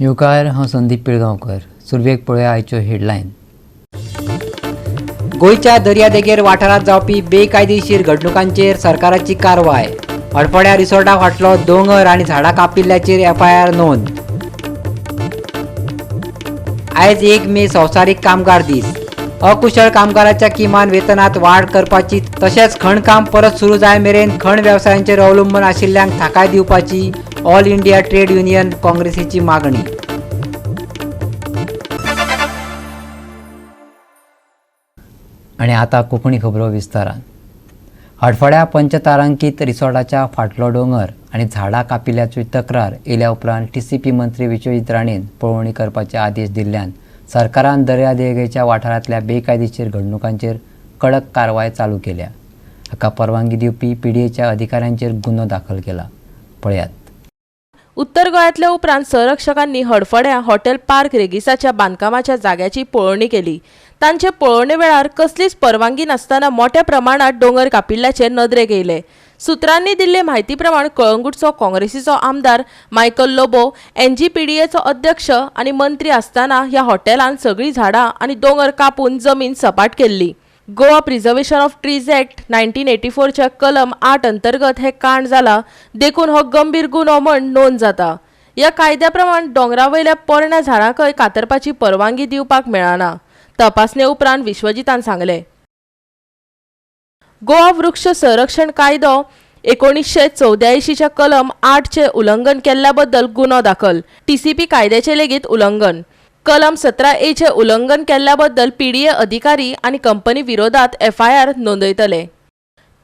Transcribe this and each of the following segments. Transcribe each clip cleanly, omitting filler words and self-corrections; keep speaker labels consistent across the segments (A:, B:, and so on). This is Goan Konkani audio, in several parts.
A: येवकार, हांव संदीप पिळगांवकर. सुरवेक पळोवया आयच्यो हेडलायन. गोंयच्या दर्यादेगेर वाठारांत जावपी बेकायदेशीर घडणुकांचेर सरकाराची कारवाय. हडफड्या रिसॉर्टा फाटलो दोंगर आनी झाडां कापिल्ल्याचेर एफआयआर नोंद. आयज 1 मे संवसारीक कामगार दीस. अकुशळ कामगाराच्या किमान वेतनात वाड करपाची तशेंच खणकाम परत सुरू जाय मेरेन खण वेवसायांचेर अवलंबून आशिल्ल्यांक थाकाय दिवपाची ऑल इंडिया ट्रेड युनियन काँग्रेसीची मागणी. आनी आतां कोंकणी खबरो विस्तारान. हडफड्या पंचतारांकीत रिसॉर्टाच्या फाटलो दोंगर आनी झाडां कापिल्ल्याची तक्रार येयल्या उपरांत टीसीपी मंत्री विश्वजीत राणेन पळोवणी करपाचे आदेश दिल्ल्यान सरकारान दर्यादेगेच्या वाठारांतल्या बेकायदेशीर घडणुकांचेर कडक कारवाय चालू केल्या. हाका परवानगी दिवपी पीडीएच्या अधिकाऱ्यांचेर गुन्हो दाखल केला. पळयात.
B: उत्तर गोंयांतल्या उपरांत संरक्षकांनी हडफड्या हॉटेल पार्क रेगिसाच्या बांदकामाच्या जाग्याची पळोवणी केली. तांचे पळोवणे वेळार कसलीच परवानगी नासतना मोठ्या प्रमाणात दोंगर कापिल्ल्याचे नदरेक येयले. सुत्रांनी दिल्ले म्हायती प्रमाण कळंगूटचो काँग्रेसीचो आमदार मायकल लोबो एनजीपीडीएचो अध्यक्ष आनी मंत्री आसतना ह्या हॉटेलान सगळीं झाडां आनी दोंगर कापून जमीन सपाट केल्ली. Goa preservation of trees act 1984च्या कलम 8 अंतर्गत हे कांड जाला, देखून हो गंभीर गुन्हो म्हण नोंद जाता. ह्या कायद्या प्रमाण दोंगरा वयल्या पोरण्या झाडांकय कातरपाची परवानगी दिवपाक मेळना, तपासणे उपरांत विश्वजितान सांगले. गोवा वृक्ष संरक्षण कायदो 1984च्या कलम 8चे उल्लंघन केल्ल्या बद्दल गुन्हो दाखल. टीसीपी कायद्याचे लेगीत उल्लंघन. कलम 17Aचे उल्लंघन केल्ल्या बद्दल पीडीए अधिकारी आनी कंपनी विरोधात एफआयआर नोंदयतले.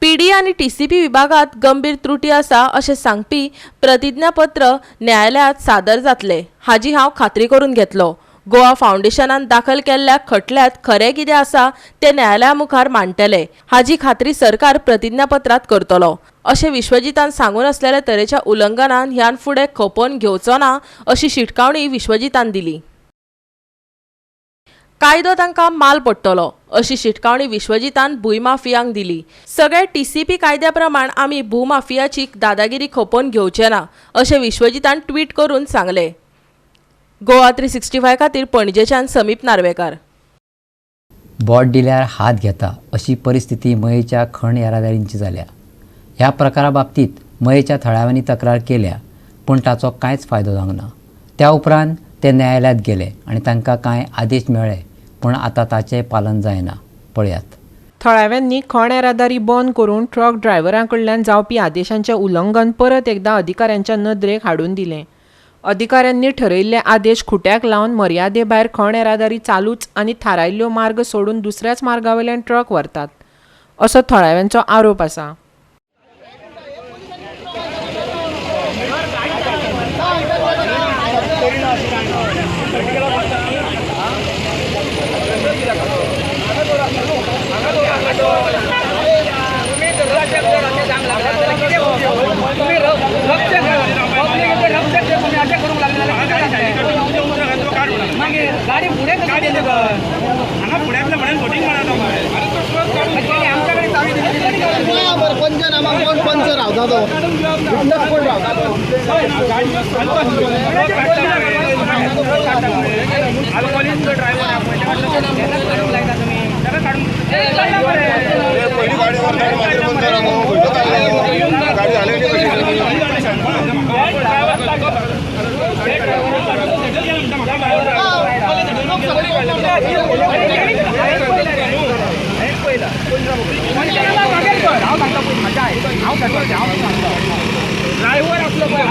B: पीडीए आनी टीसीपी विभागात गंभीर त्रुटी आसा अशें सांगपी प्रतिज्ञापत्र न्यायालयात सादर जातले, हाजी हांव खात्री करून घेतलो. गोवा फावंडेशनान दाखल केल्ल्या खटल्यांत खरें कितें आसा तें न्यायालया मुखार मांडटले, हाजी खात्री सरकार प्रतिज्ञापत्रांत करतलो, अशें विश्वजितान सांगून आसलेले तरेच्या उल्लंघनान ह्यान फुडें खपोवन घेवचो ना, अशी शिटकावणी विश्वजितान दिली. कायदो तांकां माल पडटलो, अशी शिटकावणी विश्वजितान भूंयमाफियांक दिली. सगळे टीसीपी कायद्या प्रमाण आमी भूमाफियाची दादागिरी खपोवन घेवचे ना, अशें विश्वजितान ट्वीट करून सांगलें. गोवा 365 खातीर पणजेच्यान समीप नार्वेकार.
A: बोट दिल्यार हात घेता अशी परिस्थिती मयेच्या खण येरादारींची जाल्या. ह्या प्रकारा बाबतींत मयेच्या थळाव्यांनी तक्रार केल्या, पूण ताचो कांयच फायदो जावंक ना. त्या उपरांत ते न्यायालयांत गेले आनी तांकां कांय आदेश मेळ्ळे, पूण आतां ताचें पालन जायना. पळयात.
C: थळाव्यांनी खण येरादारी बंद करून ट्रक ड्रायव्हरां कडल्यान जावपी आदेशांचें उल्लंघन परत एकदां अधिकाऱ्यांच्या नदरेक हाडून दिलें. अधिकाऱ्यांनी ठरयल्ले आदेश खुट्याक लावन मर्यादे भायर खण येरादारी चालूच आनी थारायल्ल्यो मार्ग सोडून दुसऱ्याच मार्गावयल्यान ट्रक व्हरतात, असो थळाव्यांचो आरोप आसा.
D: गाडी फुडें हांगा फुड्यांतल्या म्हणून बोटींग म्हणा.
E: बरं, पंचनामा कोण पंच रावता तो विटनेस कोण रावता तो?
F: पयली गाडी व्हरता मागीर पंचनामो खंयचो काडलो गाडी हालयली कशी?
D: ड्रायव्हर आसलो पळय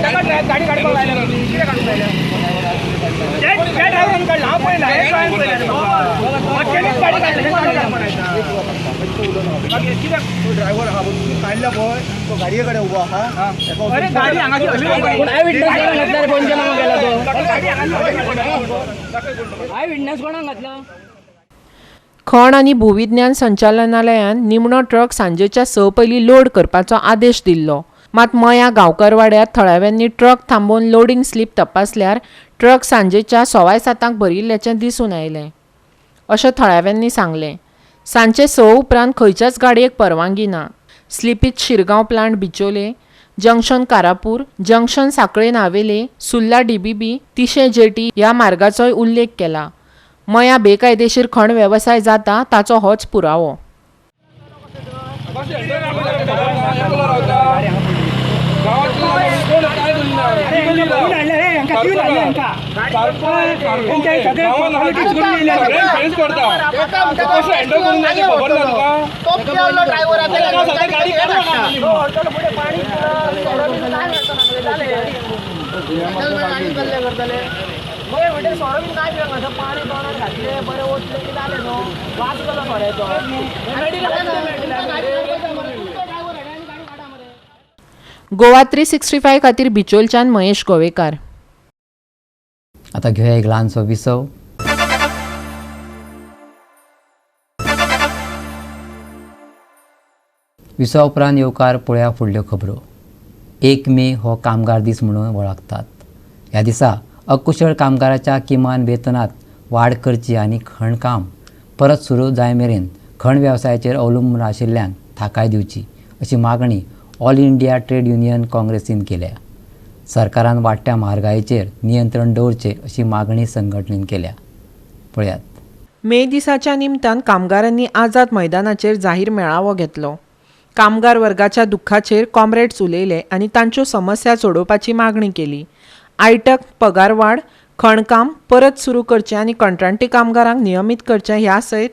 D: ताका गाडी काडपाक लायल्या, कितें काडूंक लायल्या? त्या ड्रायव्हरान काडला, हांव पळयला, हे हांवें पळयला, मोठ्यांनीच गाडी काडली.
F: कित्याक तो ड्रायव्हर आहा पळय, काडला पळय, तो गाडये कडेन उबो आहा.
D: अरे गाडी हांगा.
G: I witness कोणाक घातला रे? पंचनामा केला तो.
D: गाडी हांगा.
G: I witness कोणाक घातला?
C: खण आनी भूविज्ञान संचालनालयान निमणो ट्रक सांजेच्या 6 पयलीं लोड करपाचो आदेश दिल्लो. मात मया गांवकारवाड्यात थळाव्यांनी ट्रक थांबोवन लोडींग स्लीप तपासल्यार ट्रक सांजेच्या 7:15 भरिल्ल्याचें दिसून आयलें, अशें थळाव्यांनी सांगलें. सांजचे 6 उपरांत खंयच्याच गाडयेक परवानगी ना. स्लिपीत शिरगांव प्लांट बिचोले, Junction Karapur, junction Sanquelim Navelim, Surla DBB, Tishem jetty ह्या मार्गाचोय उल्लेख केला. मया बेकायदेशीर खण वेवसाय जाता ताचो होच पुरावो. गोवा 365 खातीर बिचोलच्यान महेश गोवेकार.
A: आता घेऊया एक ल्हानसो विसव. विसवा उपरांत येवकार पळया फुडल्यो खबरो. 1 मे हो कामगार दीस म्हणून वळखतात. ह्या दिसा अकुशळ कामगाराच्या किमान वेतनांत वाड करची आनी खणकाम परत सुरू जाय मेरेन खण वेवसायाचेर अवलंबून आशिल्ल्यांक थाकाय दिवची अशी मागणी ऑल इंडिया ट्रेड युनियन काँग्रेसीन केल्या. सरकारान वाडट्या म्हारगायेचेर नियंत्रण दवरचें अशी मागणी संघटनेन केल्या. पळयात.
C: मे दिसाच्या निमतान कामगारांनी आझाद मैदानाचेर जाहीर मेळावो घेतलो. कामगार वर्गाच्या दुख्खाचेर कॉम्रेड्स उलयले आनी तांच्यो समस्या सोडोवपाची मागणी केली. आयटक पगारवाड, खणकाम परत सुरू करचें आनी कंत्राटी कामगारांक नियमीत करचें ह्या सयत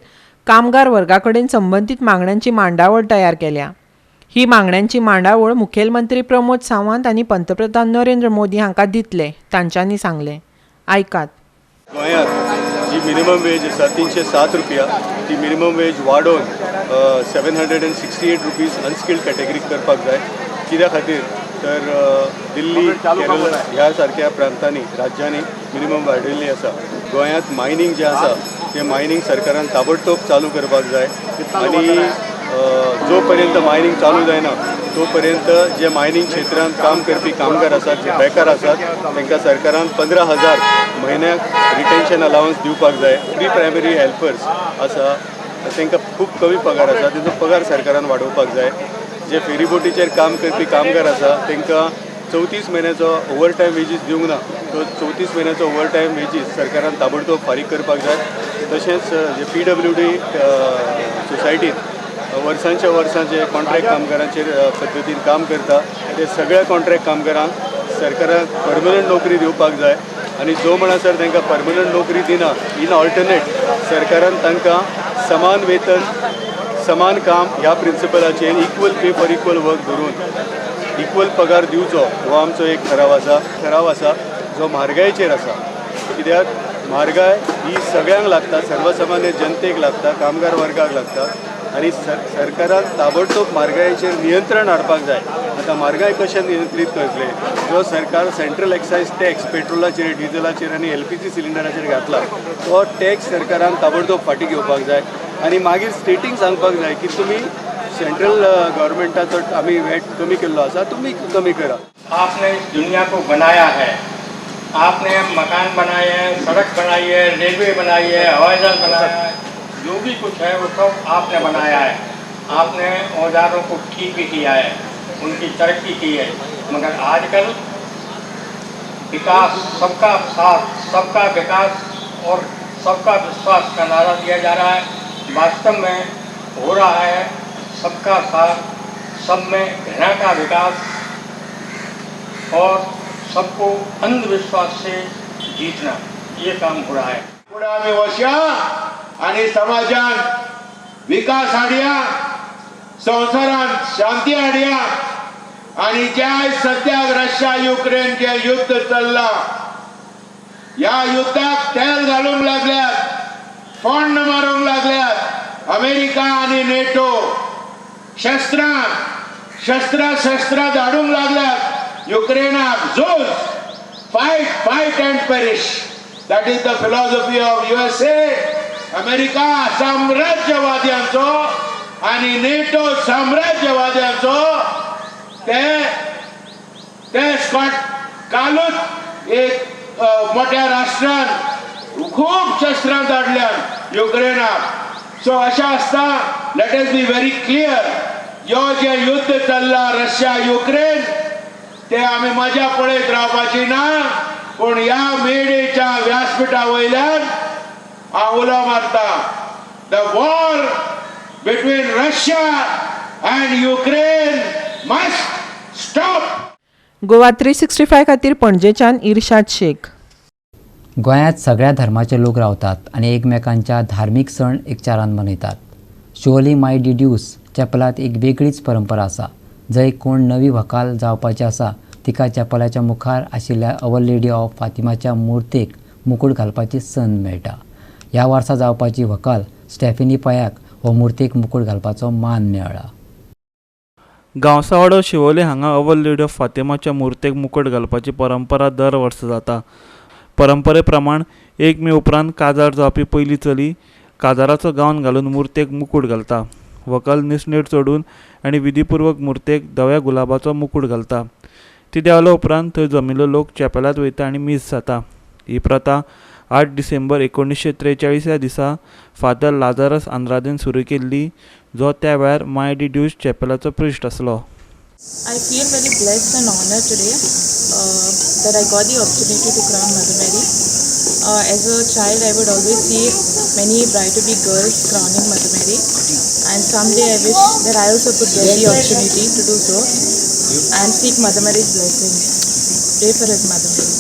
C: कामगार वर्गा कडेन संबंदीत मागण्यांची मांडावळ तयार केल्या. ही मागण्यांची मांडावळ मुखेलमंत्री प्रमोद सावंत आनी पंतप्रधान नरेंद्र मोदी हांकां दितले, तांच्यांनी सांगलें. आयकात.
H: गोंयांत जी मिनिमम वेज आसा 307 रुपया, ती मिनिमम वेज वाडोवन 768 रुपीज अनस्किल्ड कॅटेगरीक करपाक जाय. कित्या खातीर तर दिल्ली, केरळ ह्या सारक्या प्रांतांनी, राज्यांनी मिनिमम वाडयल्ली आसा. गोंयांत मायनींग जें आसा तें मायनींग सरकारान ताबडतोब चालू करपाक जाय आनी जो पर्यंत मायनींग चालू जायना तो पर्यंत जे मायनींग क्षेत्रांत काम करपी कामगार आसात, जे बेकार आसात, तांकां सरकारान 15,000 म्हयन्याक रिटेन्शन अलावन्स दिवपाक जाय. प्री प्रायमरी हेल्पर्स आसा तांकां खूब कमी पगार आसा, तेजो पगार सरकारान वाडोवपाक जाय. जे फेरीबोटीचेर काम करपी कामगार आसा तांकां 34 म्हयन्याचो ओवर टायम वेजीस दिवंक ना, तो 34 म्हयन्याचो ओवर टायम वेजीस सरकारान ताबडतोब फारीक करपाक जाय. तशेंच जे PWD सोसायटीन वर्सांच्या वर्सां जे कॉन्ट्रॅक्ट कामगारांचेर पद्दतीन काम करता ते सगळ्या कॉन्ट्रॅक्ट कामगारांक सरकारान परमनंट नोकरी दिवपाक जाय आनी जो म्हणसर तांकां परमनंट नोकरी दिना, इन ऑल्टरनेट सरकारान तांकां समान वेतन समान काम ह्या प्रिंसिपलाचेर equal pay for equal work धरून इक्वल पगार दिवचो हो आमचो एक ठराव आसा. ठराव आसा जो म्हारगायेचेर आसा. कित्याक म्हारगाय ही सगळ्यांक लागता, सर्वसामान्य जनतेक लागता, कामगार वर्गाक लागता आनी सरकारान ताबडतोब म्हारगायेचेर नियंत्रण हाडपाक जाय. आतां म्हारगाय कशें नियंत्रीत करतले? जो सरकार सेंट्रल एक्सायज टॅक्स पेट्रोलाचेर, डिझलाचेर आनी LPG सिलिंडराचेर घातला तो टॅक्स सरकारान ताबडतोब फाटीं घेवपाक जाय आनी मागीर स्टेटींक सांगपाक जाय की तुमी सेंट्रल गव्हर्मेंटाचो आमी वॅट कमी केल्लो आसा, तुमी कमी करा.
I: आपने इस दुनिया को बनाया है, आपने मकान बनाए हैं, सड़क बनाई है, रेलवे बनाई है, हवाई जहाज बनाया है, जो भी कुछ है वो सब आपने बनाया है. आपने औजारों को ठीक भी किया है, उनकी तरक्की की है, मगर आजकल विकास, सबका साथ सबका विकास और सबका विश्वास का नारा दिया जा रहा है. वास्तव में हो रहा है सबका साथ, सब में घृणा का विकास और सबको अंधविश्वास से जीतना, ये काम हो रहा है.
J: पुढे आम्ही वशा आणि समाजात विकास हाडया, संवसारात शांती हाडया. आणि ज्या सध्या रशिया युक्रेन जे युद्ध चल्ला या युद्धाक तेल घालूंक लागल्यात, फोंड मारूंक लागल्यात अमेरिका आणि नेटो. शस्त्रां शस्त्रां शस्त्रां धाडूंक लागल्यात युक्रेनाक. झूज, fight, fight and perish, that is the philosophy of USA. America साम्राज्यवाद्यांचो आणि नेटो साम्राज्यवाद्यांचो ते ते स्कॉट कालूच एक मोठ्या राष्ट्रान खूब शस्त्रां धाडल्यान युक्रेनाक. सो अशें आसता, let us be very clear, यो जें युद्ध चल्लां रशिया युक्रेन ते आमी मजा पळयत रावपाची ना, पूण ह्या मेडेच्या व्यासपीठा वयल्यान हांव उलो मारता, the war between Russia and Ukraine must stop.
C: Goa 365 खातीर पणजेच्यान इर्शाद शेख.
A: गोंयांत सगळ्या धर्माचे लोक रावतात आनी एकमेकांच्या धार्मीक सण एकचारान मनयतात. शिवोली माय डिड्यूस चॅपलांत एक वेगळीच परंपरा आसा, जंय कोण नवी व्हंकल जावपाची आसा तिका चॅपलाच्या मुखार आशिल्ल्या our lady of फातिमाच्या मुर्तेक मुकूट घालपाची संद मेळटा. ह्या वर्सा जावपाची व्हंकल स्टॅफनी पयाक हो मुर्तेक मुकूट घालपाचो मान मेळ्ळा.
K: गांवसावाडो शिवोले हांगा our lady of फातिमाच्या मुर्तेक मुकूट घालपाची परंपरा दर वर्सा जाता. परंपरे प्रमाण 1 मे उपरांत काजार जावपी पयली चली काजाराचो गावन घालून मुर्तेक मुकूट घालता. व्हंकल निसणेर चडून आनी विधीपुर्वक मुर्तेक धव्या गुलाबाचो मुकूट घालता. ती देंवल्या उपरांत थंय जमिल्लो लोक चॅपेलांत वयता आनी मीस जाता. ही प्रथा 8 डिसेंबर 1943 ह्या दिसा फादर लाजारस आंद्रादेन सुरू केल्ली, जो त्या वेळार माय डी ड्यूस चॅपेलाचो प्रिस्ट आसलो.
L: I feel very blessed and honored today that I got the opportunity to crown Mother Mary. As a child, I would always see many bride-to-be girls crowning Mother Mary, and someday I wish that I also could get the opportunity to do so and seek Mother Mary's blessings. Pray for His Mother Mary.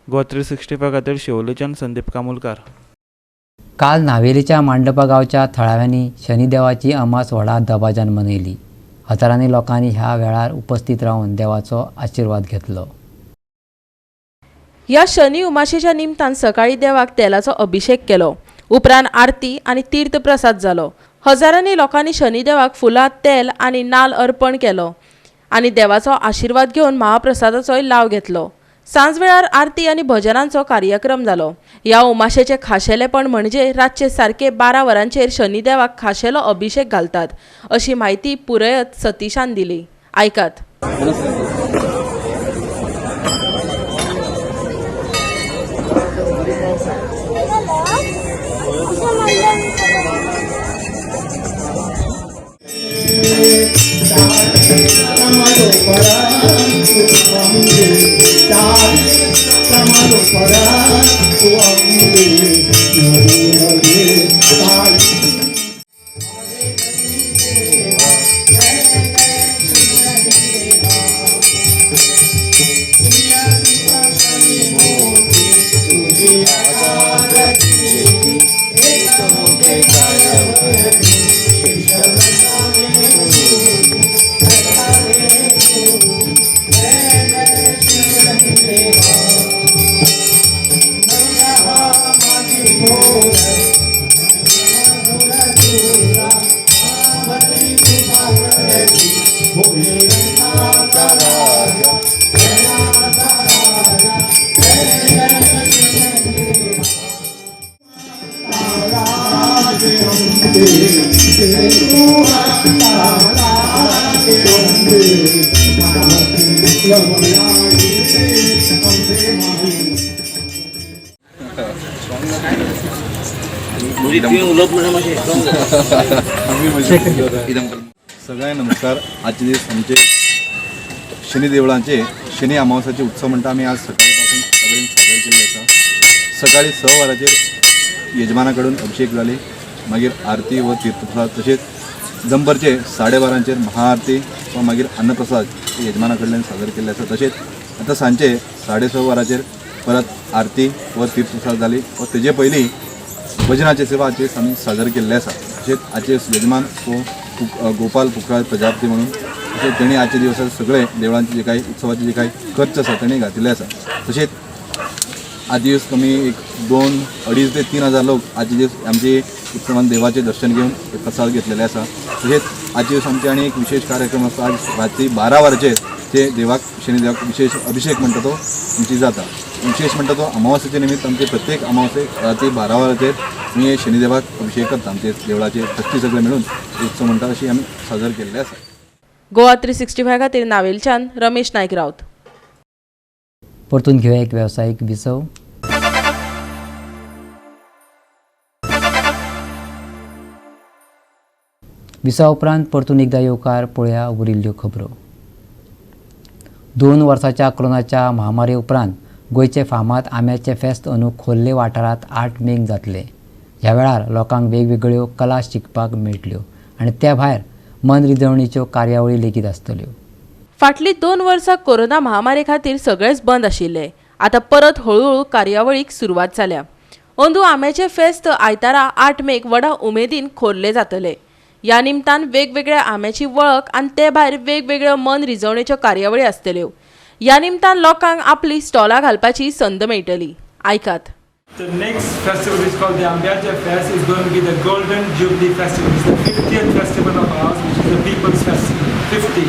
K: Goa 365 खातीर शिवोलेच्यान संदीप कामुलकार.
A: काल नावेलीच्या मांडपा गांवच्या थळाव्यांनी शनिदेवाची अमास व्हडा दबाज्यान मनयली. हजारांनी लोकांनी ह्या वेळार उपस्थित रावन देवाचो आशिर्वाद घेतलो.
B: ह्या शनी उमाशेच्या निमतान सकाळी देवाक तेलाचो अभिषेक केलो. उपरांत आरती आनी तीर्थप्रसाद जालो. हजारांनी लोकांनी शनिदेवाक फुलां, तेल आनी नाल अर्पण केलो आनी देवाचो आशिर्वाद घेवन महाप्रसादाचोय लाव घेतलो. सांजवेळार आरती आनी भजनांचो कार्यक्रम जालो. ह्या उमाशेचें खाशेलेपण म्हणजे रातचे सारके 12 वरांचेर शनिदेवाक खाशेलो अभिषेक घालतात अशी म्हायती पुरयत सतीशान दिली. आयकात.
H: सगळ्यांक नमस्कार. आजचे दीस आमचे शनी देवळांचे शनी अमावस्याचे उत्सव म्हणटा आमी आज सकाळी पासून आतां पर्यंत सादर केल्ले आसा. सकाळी 6 वरांचेर यजमाना कडून अभिषेक जाली, मागीर आरती व तीर्थप्रसाद, तशेंच दनपारचे 12:30 महाआरती व मागीर अन्नप्रसाद यजमाना कडल्यान सादर केल्ले आसा. तशेंच आतां सांजचे 6:30 वरांचेर परत आरती व तीर्थप्रसाद जाली व तेजे पयलीं भजनाचे सेवा आजचे आमी सादर केल्ले आसा. तशेंच आजचे यजमान हो गोपाल पुखराज प्रजापती म्हणून, तशेंच तेणी आजच्या दिवसा सगळे देवळांचे जे काही उत्सवाचे जे काही खर्च आसा तेणी घातिल्ले आसा. तशेंच आज दिवस कमी एक 2-2.5 ते 3 हजार लोक आजचे दीस आमचे उत्सवान देवाचे दर्शन घेवन प्रसाद घेतलेले आसा. तशेंच आजचे दिवस आमचे आनी एक विशेष कार्यक्रम आसा. आज रात्री 12 वरांचेर ते देवाक शनिदेवाक विशेष अभिषेक म्हणटा तो आमची जाता. विशेष म्हणटा तो अमावस्येचे निमित्त आमचे प्रत्येक अमावस्येक रात्री 12 वरांचेर आमी शनिदेवाक अभिषेक करता. आमचे देवळाचे ट्रस्टी सगळे मेळून उत्सव म्हणटा अशी आमी सादर केल्ले आसा.
B: गोवा 365 खातीर नावेलच्यान रमेश नायक राऊत.
A: परतून घेवया एक वेवसायीक विसव. विसवा उपरांत परतून एकदा येवकार पळया उरिल्ल्यो खबरो. 2 वर्साच्या कोरोनाच्या महामारी उपरांत गोंयचे फामाद आंब्याचे फेस्त अंदू खोर्ले वाठारांत 8 मेक जातले. ह्या वेळार लोकांक वेगवेगळ्यो कला शिकपाक मेळटल्यो आनी त्या भायर मनरिजवणेच्यो कार्यावळी लेगीत आसतल्यो.
B: फाटलीं 2 वर्सां कोरोना महामारी खातीर सगळेच बंद आशिल्ले. आतां परत हळूहळू कार्यावळीक सुरवात जाल्या. अंदू आंब्याचे फेस्त आयतारा 8 मेक व्हडा उमेदीन खोर्ले जातले. ह्या निमतान वेगवेगळ्या आंब्याची वळख आनी ते भायर वेगवेगळ्यो मन रिजवणेच्यो कार्यावळी आसतल्यो. ह्या निमतान लोकांक आपली स्टॉलां घालपाची संद मेळटली. आयकात.
M: The next festival is called the Ambyaache Fest. Is going to be the Golden Jubilee Festival. It's the 50th festival of ours, which is the People's Festival. 50.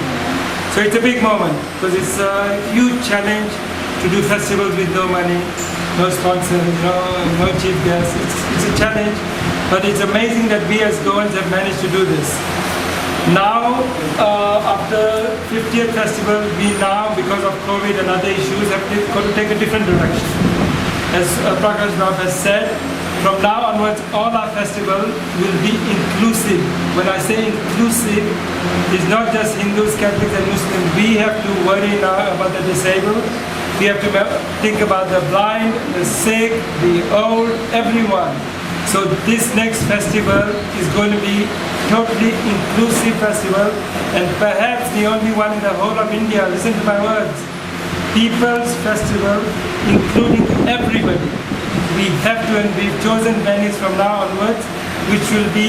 M: So it's a big moment because it's a huge challenge to do festivals with no money, no sponsor, no chief guest. It's a challenge, but it's amazing that we as Goans have managed to do this. Now, after 50th festival, we now, because of COVID and other issues, have got to take a different direction. As Prakash Rao has said, from now onwards, all our festival will be inclusive. When I say inclusive, it's not just Hindus, Catholics and Muslims. We have to worry now about the disabled. We have to think about the blind, the sick, the old, everyone. So this next festival is going to be totally inclusive festival, and perhaps the only one in the whole of India, listen to my words, People's Festival, including everybody. We have to, and we've chosen venues from now onwards, which will be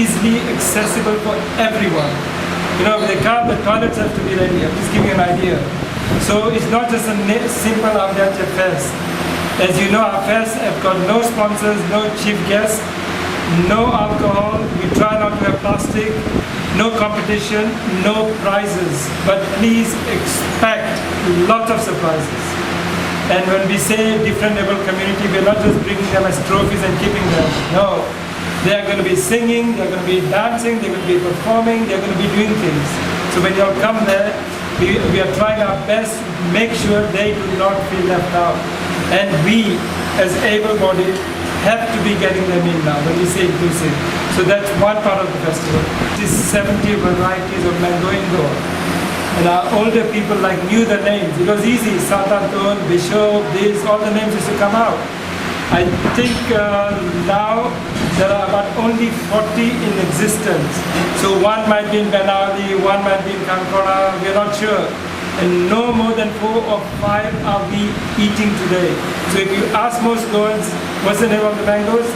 M: easily accessible for everyone. You know, if they come, the toilets have to be ready. I'm just giving you an idea. So it's not just a simple Ambyaache Fest. As you know, our fest have got no sponsors, no chief guests, no alcohol. We try not to have plastic, no competition, no prizes. But please expect lots of surprises. And when we say different able community, we're not just bringing them as trophies and keeping them. No, they are going to be singing, they're going to be dancing, they're going to be performing, they're going to be doing things. So when you all come there, we are trying our best to make sure they do not feel left out. And we, as able-bodied, have to be getting them in now when we say inclusive. So that's one part of the festival. It is 70 varieties of mango in Goa. And our older people like knew the names. It was easy, Santanton, Bishop, this, all the names used to come out. I think now there are about only 40 in existence. So one might be in Benali, one might be in Kankona, we're not sure. And no more than 4 or 5 are we eating today. So if you ask most Goans, what's the name of the mangoes?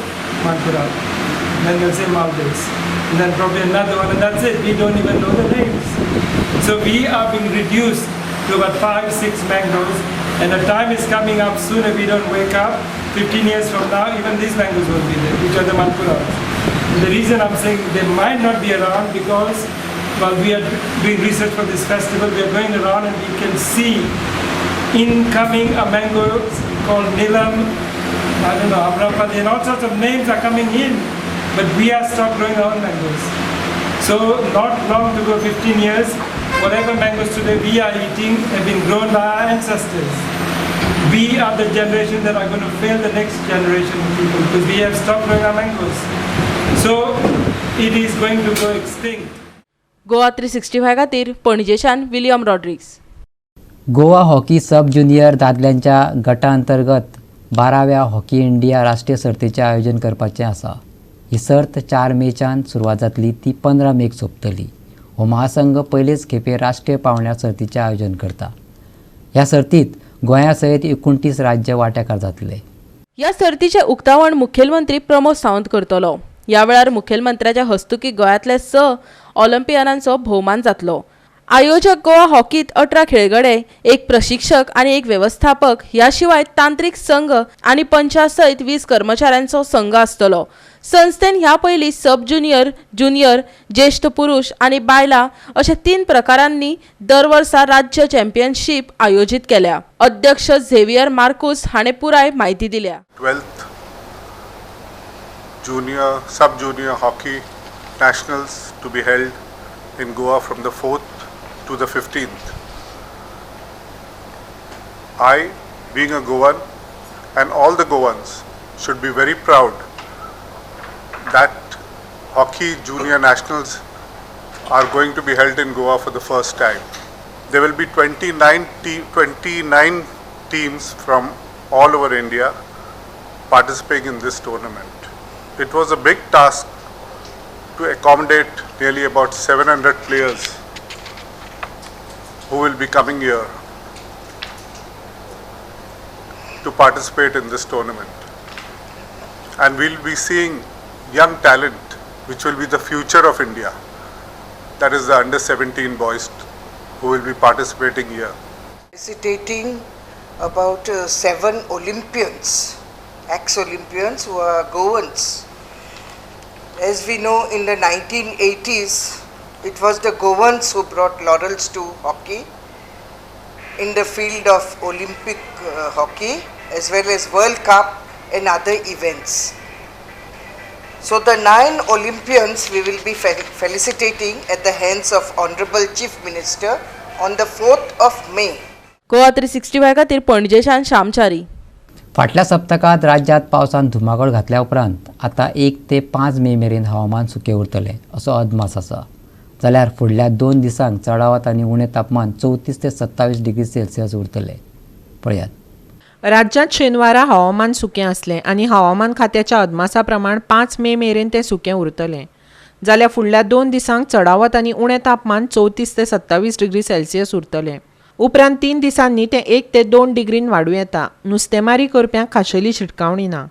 M: Mankural. Then they'll say Maldives. And then probably another one, and that's it. We don't even know the names. So we are being reduced to about 5, 6 mangoes, and the time is coming up soon if we don't wake up. 15 years from now, even these mangoes won't be there, which are the Mankurals. And the reason I'm saying they might not be around because while we are doing research for this festival, we are going around and we can see incoming a mango called Nilam, I don't know, Amrapali, and all sorts of names are coming in, but we are stopped growing our own mangoes. So not long to go, 15 years, whatever mangoes today we are eating have been grown by our ancestors. We are the generation that are going to fail the next generation of people because we have stopped growing our mangoes. So it is going to go extinct.
B: Goa 365 खातीर पणजेच्यान William Rodrigues.
A: Goa hockey sub junior दादल्यांच्या गटा अंतर्गत 12व्या हॉकी इंडिया राष्ट्रीय सर्तीचें आयोजन करपाचें आसा. ही सर्त 4 मेच्यान सुरवात जातली, ती 15 मेक सोंपतली. हो महासंघ पयलेच खेपे राष्ट्रीय पांवड्यार सर्तीचें आयोजन करता. ह्या सर्तीत गोंया सयत 29 राज्य वांटेकार जातले.
B: ह्या सर्तीचें उक्तावण मुखेलमंत्री प्रमोद सावंत करतलो. ह्या वेळार मुखेलमंत्र्याच्या हस्तुकी गोंयांतले 6 ऑलिम्पियनांचो भोवमान जातलो. आयोजक गोवा हॉकीत 18 खेळगडे, 1 प्रशिक्षक आनी 1 वेवस्थापक ह्या शिवाय तांत्रिक संघ आनी पंचा सयत 20 कर्मचाऱ्यांचो संघ आसतलो. संस्थेन ह्या पयलीं सब ज्युनियर, ज्युनियर, ज्येश्ठ पुरुष आनी बायलां अशे 3 प्रकारांनी दर वर्सा राज्य चॅम्पियनशीप आयोजीत केल्या. अध्यक्ष झेवियर मार्कुस हाणें पुराय म्हायती दिल्या.
N: 12th junior, sub junior hockey nationals to be held in Goa from the 4th to the 15th. I, being a Goan, and all the Goans should be very proud that hockey junior nationals are going to be held in Goa for the first time. There will be 29 teams from all over India participating in this tournament. It was a big task to accommodate nearly about 700 players who will be coming here to participate in this tournament. And we'll be seeing young talent which will be the future of India. That is the under 17 boys who will be participating here.
O: Felicitating about 7 Olympians, ex-Olympians who are Goans. As we know, in the 1980s, it was the Goans who brought laurels to hockey in the field of Olympic hockey as well as World Cup and other events. So the 9 Olympians we will be felicitating at the hands of Honorable Chief Minister on the 4th of May.
B: Goa 365 खातीर पणजेच्यान श्यामचारी.
A: फाटल्या सप्तकांत राज्यांत पावसान धुमाकूळ घातल्या उपरांत आतां 1 ते 5 मे मेरेन हवामान सुकें उरतलें असो अदमास आसा. जाल्यार फुडल्या 2 दिसांक चडावत आनी उणें तापमान 34 ते 27 डिग्री सेल्सियस उरतलें. पळयात.
C: राज्यांत शेनवारा हवामान सुकें आसलें आनी हवामान खात्याच्या अदमासा प्रमाण 5 मे मेरेन तें सुकें उरतलें. जाल्यार फुडल्या 2 दिसांक चडावत आनी उणें तापमान 34 ते 27 डिग्री सेल्सियस उरतलें. उपरांत 3 दिसांनी तें 1 ते 2 डिग्रीन वाडूं येता. नुस्तेमारी करप्यांक खाशेली शिटकावणी ना.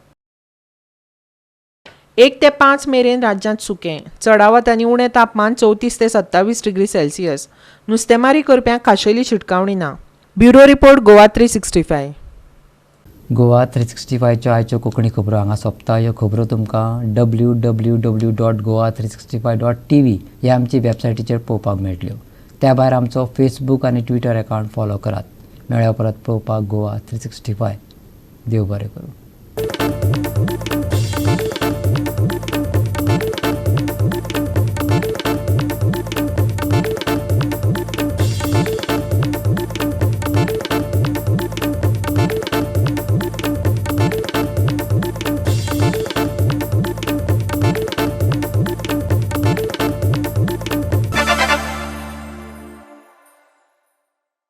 C: 1 ते 5 मेरेन राज्यांत सुकें, चडावत आनी उणें तापमान 34 ते 27 डिग्री सेल्सियस. नुस्तेमारी करप्यांक खाशेली शिटकावणी ना. Bureau report, Goa 365.
A: Goa 365च्यो आयच्यो कोंकणी खबरो हांगा सोंपता. ह्यो खबरो तुमकां www.goa365.tv ह्या आमची वेबसायटीचेर पळोवपाक मेळटल्यो. त्या भायर आमचो फेसबूक आनी ट्विटर अकावंट फॉलो करात. मेळ्या परत पळोवपाक गोवा 365. देव बरें करूं.